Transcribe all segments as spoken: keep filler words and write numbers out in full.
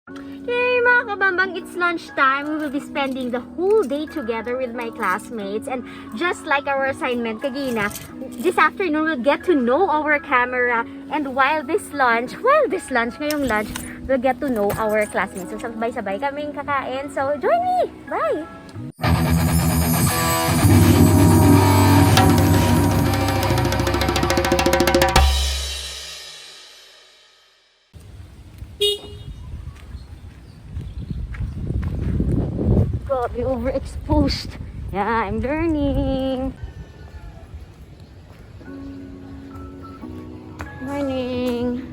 Yay, mga kabambang, it's lunch time. We will be spending the whole day together with my classmates. And just like our assignment kagina, this afternoon we'll get to know our camera. And while this lunch, while this lunch, ngayong lunch, we'll get to know our classmates. So, sabay-sabay kaming kakain. So, join me! Bye! Grabe, overexposed. Yeah, I'm learning. Morning.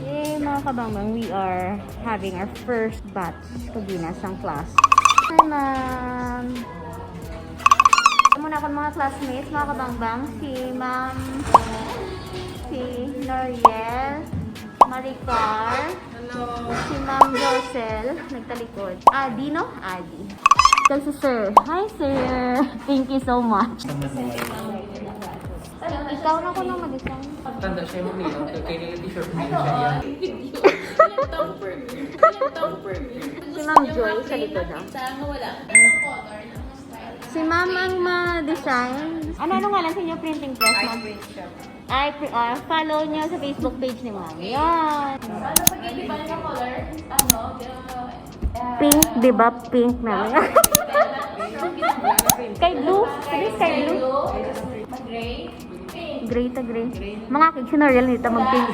Yay, mga kabambang, we are having our first batch kagina sang class. Hi, ma'am. Amo na akong mga classmates, mga kabambang, si ma'am, si Noriel, Maricar, si ma'am Rosel, nagtalikod. Adi, no? Adi. Kag si sir. Hi, sir. Thank you so much. Ikaw na ko nang mag-design. Tanda siya yung nila. Kaya nila t-shirt mo siya yan. Si Ma'am Joy sa likod, ah. Si Ma'am ang ma-design. Ano, ano ngalan sa inyo printing press, ma'am? Ay, pri- ah, follow niyo sa Facebook page ni Ma'am. Yan. Pink, di ba? Pink na. Sky blue? Sabi sky blue? Gray ta gray. Mga kag si Noriel nita mag-pink.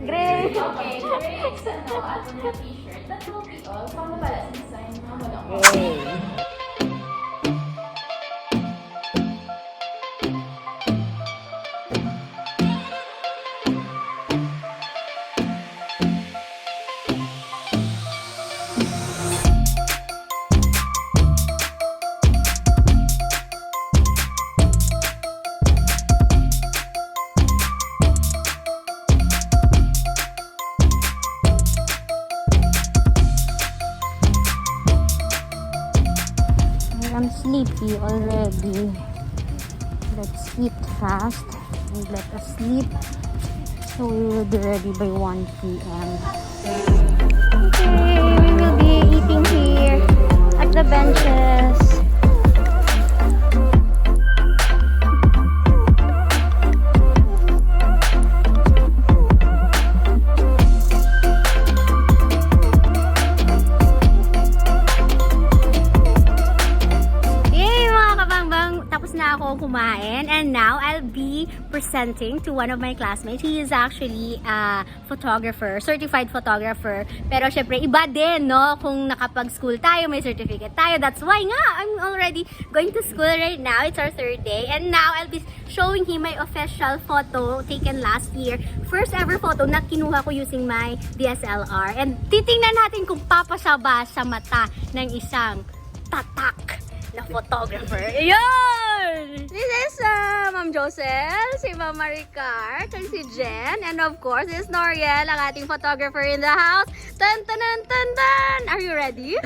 Gray. Okay, gray. Sa to, ato na t-shirt. That will be all. Kamo pala sa design, mga wala ko. I am sleepy already. Let's eat fast and let us sleep. So we will be ready by one p.m. Okay, we will be eating here at the benches. Yay, mga kabangbang! Tapos na ako kumain, and now I'll be presenting to one of my classmates. He is actually a photographer, certified photographer. Pero syempre, iba din, no? Kung nakapag-school tayo, may certificate tayo. That's why nga, I'm already going to school right now. It's our third day. And now, I'll be showing him my official photo taken last year. First ever photo na kinuha ko using my D S L R. And titingnan natin kung papasya ba sa mata ng isang tatak na photographer. Ayun! This is, uh, Ma'am Josel, si Ma'am Maricar, kag si Jen, and of course, this is Noriel, ang ating photographer in the house. Tan, tan, tan, tan, tan! Are you ready?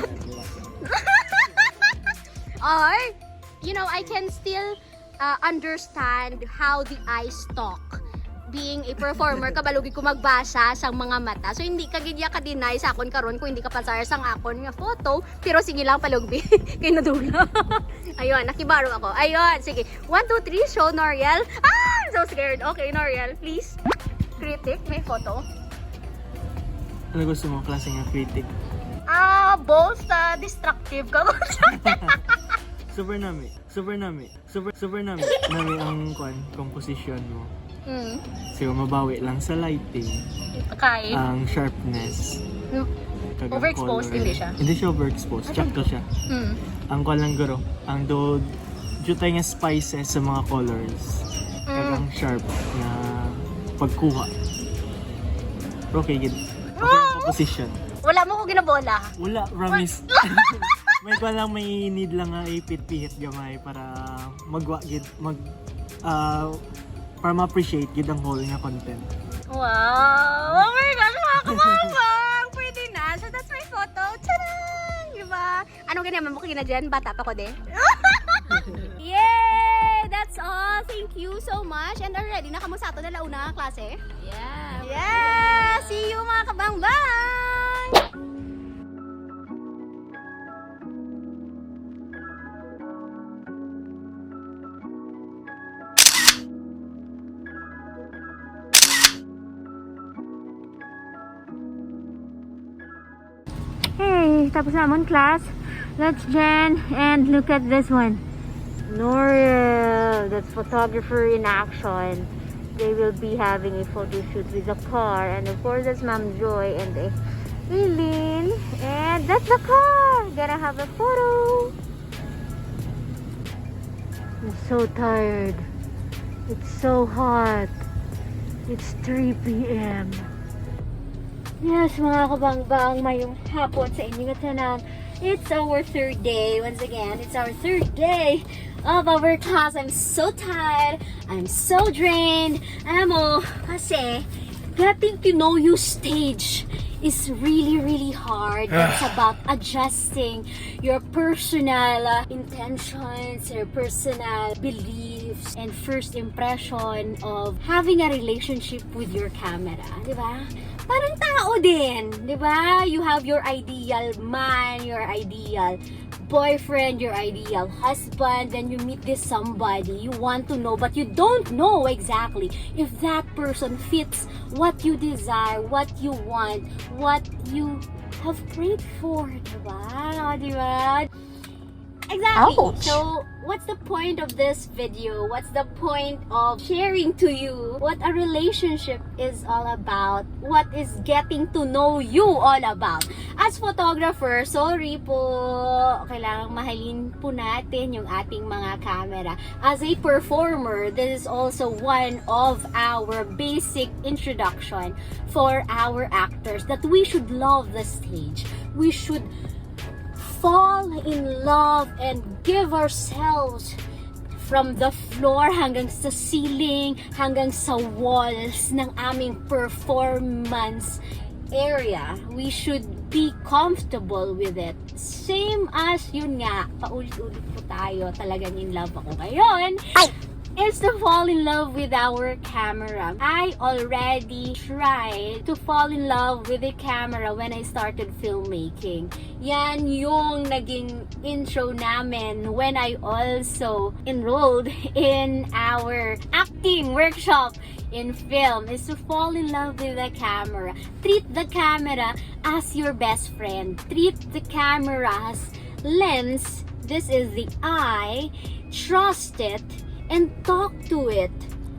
Ay, you know, I can still, uh, understand how the eyes talk. Being a performer, kabalo gid ko magbasa sang mga mata. So, hindi ka gid ya ka-deny sa akon karon kung hindi ka pasar sang akon nga photo. Pero sige lang, palugbi. Kay nadula. Ayun, nakibaro ako. Ayun, sige. One, two, three, show Noriel. Ah! I'm so scared. Okay, Noriel, please. Critic, may photo. Ano gusto mo, klase nga critic? Ah, bold, ah, destructive ka. Super nami. Super nami. Super, super nami. Nami ang kwan, composition mo. Mm. So, mabawi lang sa lighting. Kay? Ang sharpness. Mm. Kag ang overexposed, color. Hindi siya overexposed. Sakto siya. Mm. Ang kwan lang guro, ang do, jutay nga spices sa mga colors. Kag Mm. ang sharp nga pagkuha. Pero okay gid. Okay ang Wow! composition. Wala mo ko ginabola. Wala, promise. May kwan lang, may need lang nga ipit-pihit gamay para magwa gid, mag, ah, para ma-appreciate gid ang whole nga content. Wow! Oh my gosh, mga kabawang! Pwede na. So that's my photo. Tada! Ano gani man mo kina Jen? Bata pa ko, de. Yay! That's all. Thank you so much. And are ready na kamo sa ato na launa nga klase? Yeah. Yeah! See you, mga kabangbang! Hey, tapos na amon class. That's Jen. And look at this one. Noril, that's photographer in action. They will be having a photo shoot with the car. And of course, that's Ma'am Joy and uh, Eileen. And that's the car. Gonna have a photo. I'm so tired. It's so hot. It's three p.m. Yes, mga kabangbang, mayong hapon sa inyo nga tanan. It's our third day. Once again, it's our third day of our class. I'm so tired. I'm so drained. Alam mo, kasi getting to know you stage is really, really hard. It's about adjusting your personal uh, intentions, your personal beliefs, and first impression of having a relationship with your camera, di ba? Parang tao din, di ba? You have your ideal man, your ideal boyfriend, your ideal husband, then you meet this somebody you want to know, but you don't know exactly if that person fits what you desire, what you want, what you have prayed for, di ba? O, di ba? Exactly. Ouch. So, what's the point of this video? What's the point of sharing to you what a relationship is all about? What is getting to know you all about? As photographer, sorry po, kailangan mahalin po natin yung ating mga camera. As a performer, this is also one of our basic introduction for our actors, that we should love the stage. We should fall in love and give ourselves from the floor hanggang sa ceiling, hanggang sa walls ng aming performance area. We should be comfortable with it. Same as, yun nga, paulit-ulit po tayo, talagang in love ako ngayon. Is to fall in love with our camera. I already tried to fall in love with the camera when I started filmmaking. Yan yung naging intro namin when I also enrolled in our acting workshop in film, is to fall in love with the camera. Treat the camera as your best friend. Treat the camera's lens, this is the eye, trust it, and talk to it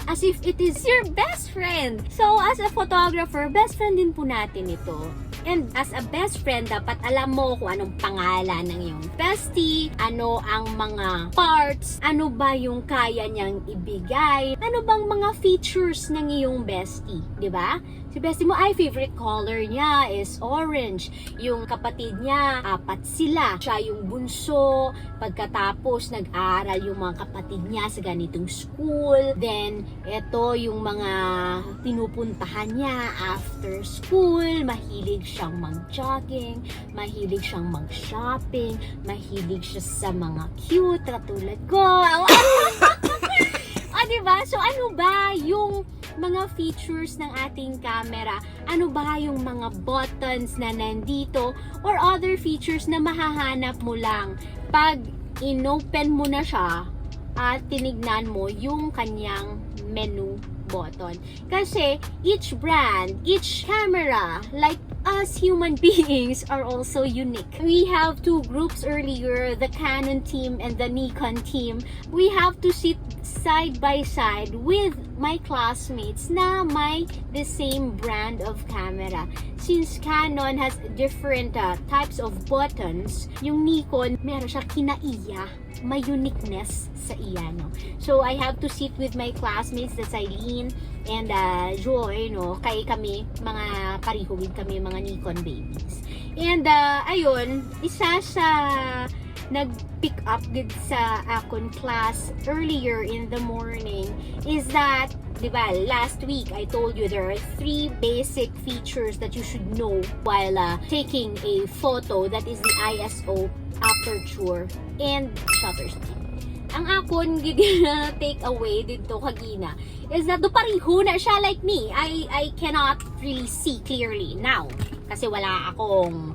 as if it is your best friend. So, as a photographer, best friend din po natin ito. And as a best friend, dapat alam mo kung anong pangalan ng iyong bestie, ano ang mga parts, ano ba yung kaya niyang ibigay, ano bang mga features ng iyong bestie, di ba? Si bestie mo, ay, favorite color niya is orange. Yung kapatid niya, apat sila. Siya yung bunso. Pagkatapos, nag-aaral yung mga kapatid niya sa ganitong school. Then, eto yung mga pinupuntahan niya after school. Mahilig siyang mag-jogging, mahilig siyang mag-shopping, mahilig siya sa mga cute, katulad ko. O, di ba? So, ano ba yung mga features ng ating camera? Ano ba yung mga buttons na nandito or other features na mahahanap mo lang pag inopen mo na siya at tinignan mo yung kanyang menu button? Kasi each brand, each camera, like us human beings, are also unique. We have two groups earlier, the Canon team and the Nikon team. We have to sit side by side with my classmates na may the same brand of camera. Since Canon has different uh, types of buttons, yung Nikon, meron siya kinaiya, may uniqueness sa iya, no? So, I have to sit with my classmates, that's Eileen and uh, Joy, no? Kay kami, mga pareho gid kami, mga Nikon babies. And uh, ayun, isa sa nag-pick up gid sa akon class earlier in the morning is that, di ba, last week I told you there are three basic features that you should know while uh, taking a photo, that is the I S O, aperture, and shutter speed. Ang akon gid na take away dito kagina is that do pareho na siya like me. I I cannot really see clearly now kasi wala akong,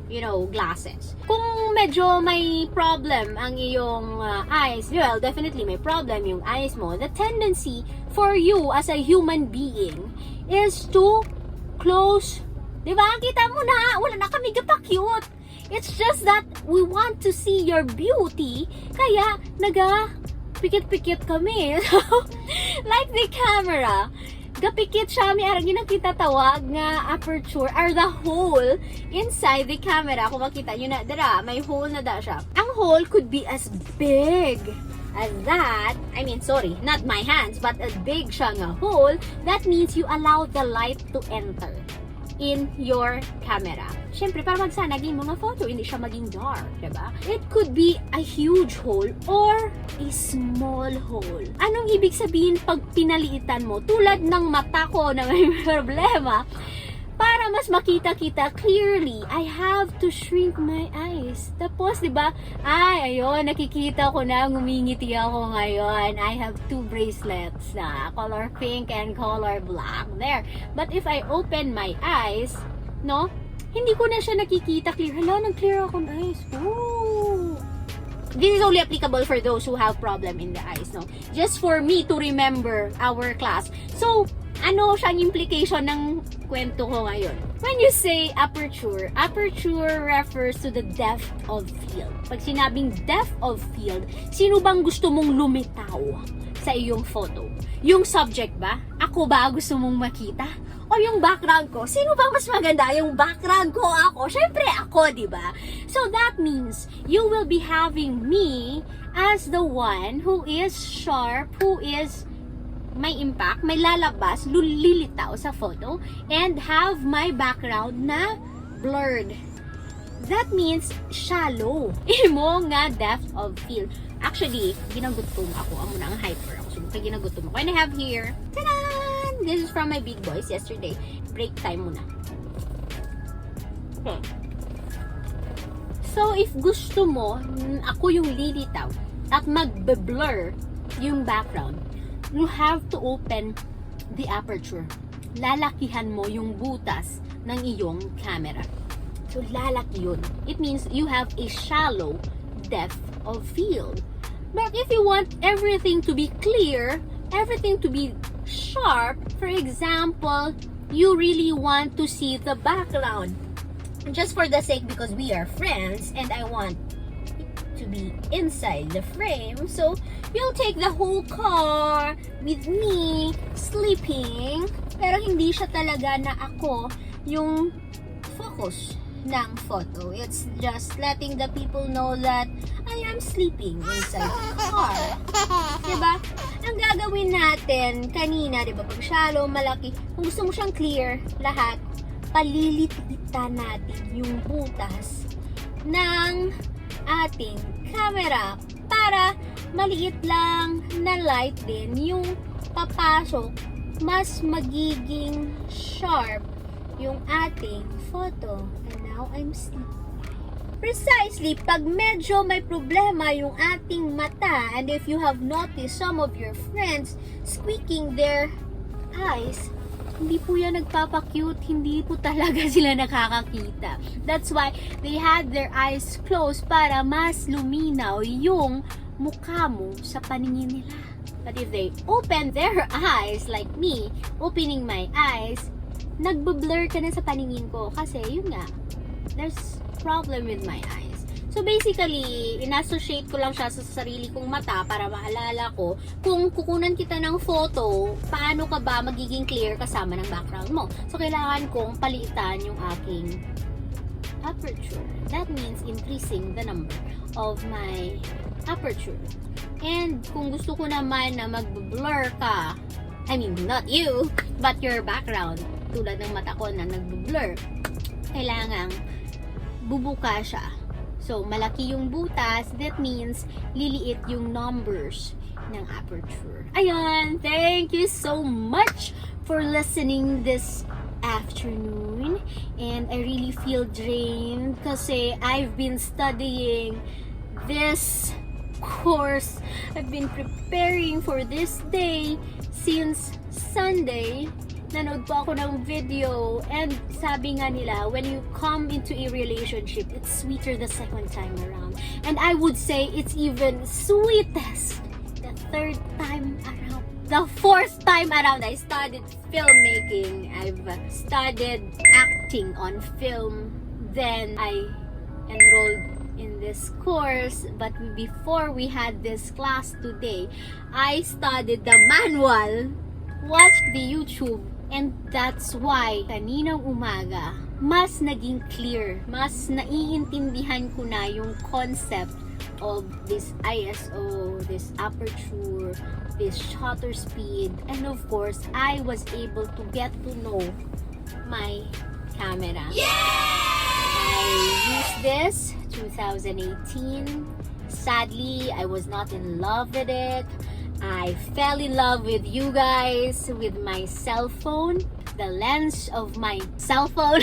you know, glasses. Kung medyo may problem ang iyong uh, eyes, well, definitely may problem yung eyes mo. The tendency for you as a human being is to close. Di ba? Kita mo na, wala na kami gapakyut. It's just that we want to see your beauty, kaya naga pikit-pikit kami. Like the camera, gapikit siya, may arang yun ang kita tawag nga aperture or the hole inside the camera. Kung makita nyo na, dira, may hole na da siya. Ang hole could be as big as that. I mean, sorry, not my hands, but as big siya nga hole. That means you allow the light to enter in your camera. Siyempre, para magsanag yung mga photo, hindi siya maging dark, diba? It could be a huge hole or a small hole. Anong ibig sabihin pag pinaliitan mo? Tulad ng mata ko na may problema, para mas makita kita clearly, I have to shrink my eyes. Tapos, di ba, ay, ayun, nakikita ko na, ngumingiti ako ngayon. I have two bracelets na color pink and color black. There. But if I open my eyes, no, hindi ko na siya nakikita clear. Hala, nag-clear akong eyes. Ooh. This is only applicable for those who have problem in the eyes, no? Just for me to remember our class. So, ano siya ang implication ng kwento ko ngayon? When you say aperture, aperture refers to the depth of field. Pag sinabing depth of field, sino bang gusto mong lumitaw sa iyong photo? Yung subject ba? Ako ba gusto mong makita? O yung background ko? Sino bang mas maganda? Yung background ko o ako? Siyempre ako, di ba? So that means you will be having me as the one who is sharp, who is may impact, may lalabas, lulilitaw sa photo, and have my background na blurred. That means shallow. Imo nga depth of field. Actually, ginagutom ako. Amo na ang hyper ako. So, kay ginagutom ako. And I have here, tanan! This is from my big boys yesterday. Break time muna. Okay. So, if gusto mo, mm, ako yung lilitaw at magbe-blur yung background, you have to open the aperture. Lalakihan mo yung butas ng iyong camera. So, lalaki yun. It means you have a shallow depth of field. But if you want everything to be clear, everything to be sharp, for example, you really want to see the background. Just for the sake, because we are friends and I want to be inside the frame, so you'll take the whole car with me sleeping, pero hindi siya talaga na ako yung focus ng photo. It's just letting the people know that I am sleeping inside the car. Diba? Ang gagawin natin kanina, diba, pag shallow, malaki, kung gusto mo siyang clear, lahat, palilitan natin yung butas ng ating camera para maliit lang na light din yung papasok, mas magiging sharp yung ating photo. And now I'm sleepy. Precisely, pag medyo may problema yung ating mata, and if you have noticed some of your friends squeaking their eyes, hindi po yan nagpapakyut, hindi po talaga sila nakakakita. That's why they had their eyes closed para mas luminaw yung mukha mo sa paningin nila. But if they open their eyes like me, opening my eyes, nagbe-blur ka na sa paningin ko kasi yun nga, there's problem with my eyes. So basically, in-associate ko lang siya sa sarili kong mata para maalala ko kung kukunan kita ng photo, paano ka ba magiging clear kasama ng background mo. So kailangan kong palitan yung aking aperture. That means increasing the number of my aperture. And kung gusto ko naman na mag-blur ka, I mean, not you, but your background, tulad ng mata ko na nag-blur, kailangan bubuka siya. So, malaki yung butas, that means liliit yung numbers ng aperture. Ayun, thank you so much for listening this afternoon. And I really feel drained kasi I've been studying this course. I've been preparing for this day since Sunday. Nanood po ako ng video, and sabi nga nila, when you come into a relationship, it's sweeter the second time around. And I would say it's even sweetest the third time around. The fourth time around, I studied filmmaking. I've studied acting on film. Then I enrolled in this course. But before we had this class today, I studied the manual, watched the YouTube, and that's why kaninang umaga, mas naging clear, mas naiintindihan ko na yung concept of this I S O, this aperture, this shutter speed, and of course, I was able to get to know my camera. I used this two thousand eighteen. Sadly, I was not in love with it. I fell in love with you guys, with my cell phone, the lens of my cell phone.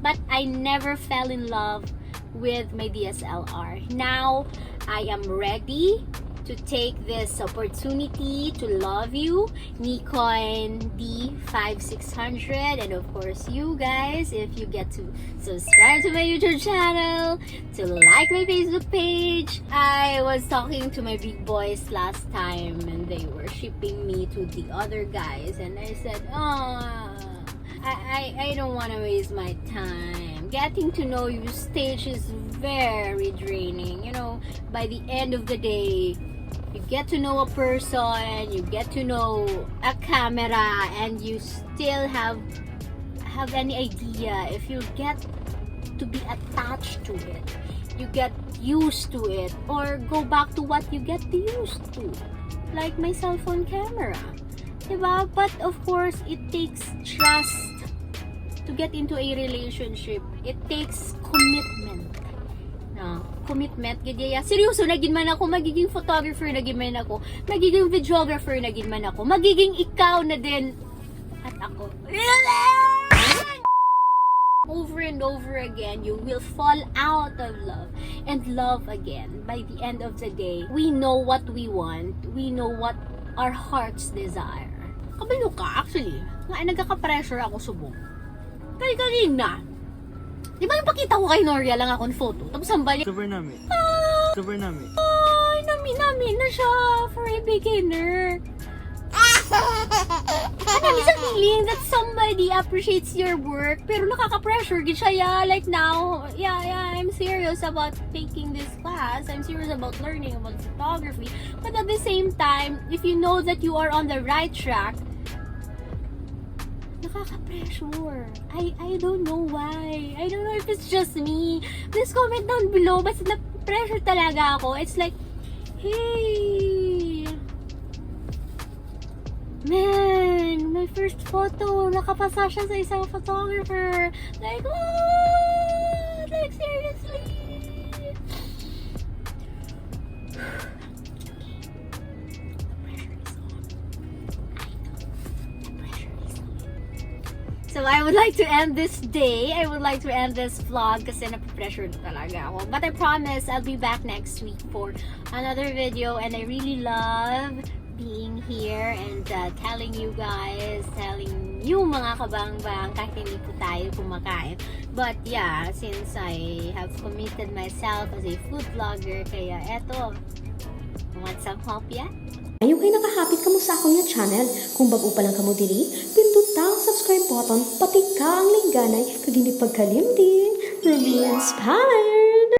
But I never fell in love with my D S L R. Now, I am ready to take this opportunity to love you, Nikon D five six hundred, and of course, you guys, if you get to subscribe to my YouTube channel, to like my Facebook page. I was talking to my big boys last time, and they were shipping me to the other guys, and I said, "Oh, I, I, I don't want to waste my time. Getting to know you stage is very draining." You know, by the end of the day, you get to know a person, you get to know a camera, and you still have have any idea if you'll get to be attached to it. You get used to it, or go back to what you get used to, like my cell phone camera. Diba? But of course, it takes trust to get into a relationship. It takes commitment. No? Commitment, gid ya. Seryoso na gid man ako, magiging photographer na gid man ako, magiging videographer na gid man ako, magiging ikaw na din at ako. Over and over again, you will fall out of love and love again. By the end of the day, we know what we want. We know what our hearts desire. Kabalo ka, actually. Nga, nagkaka-pressure ako subong. Kay kanina, di ba yung pakita ko kay Noria lang akong photo? Tapos ang balik, Super nami. Super nami. Ay, nami-nami na siya for a beginner. Ano, it's a feeling that somebody appreciates your work, pero nakaka-pressure gid siya, yeah, like now, yeah, yeah, I'm serious about taking this class. I'm serious about learning about photography. But at the same time, if you know that you are on the right track, nakaka-pressure. I, I don't know why. I don't know if it's just me. Please comment down below. Basta na-pressure talaga ako. It's like, hey, man, my first photo, nakapasa siya sa isang photographer. Like, what? Like, seriously? So I would like to end this day. I would like to end this vlog kasi nape-pressure na talaga ako. But I promise I'll be back next week for another video, and I really love being here and uh, telling you guys, telling you mga kabangbang, kahit hindi po tayo kumakain. But yeah, since I have committed myself as a food vlogger, kaya eto, want some help yet? Ayaw kay nakahapit kamo sa akon nga channel. Kung bag-o pa lang kamo diri, pinduta ang subscribe button, patika ang lingganay, kag hindi pagkalimti, Ruby Inspire!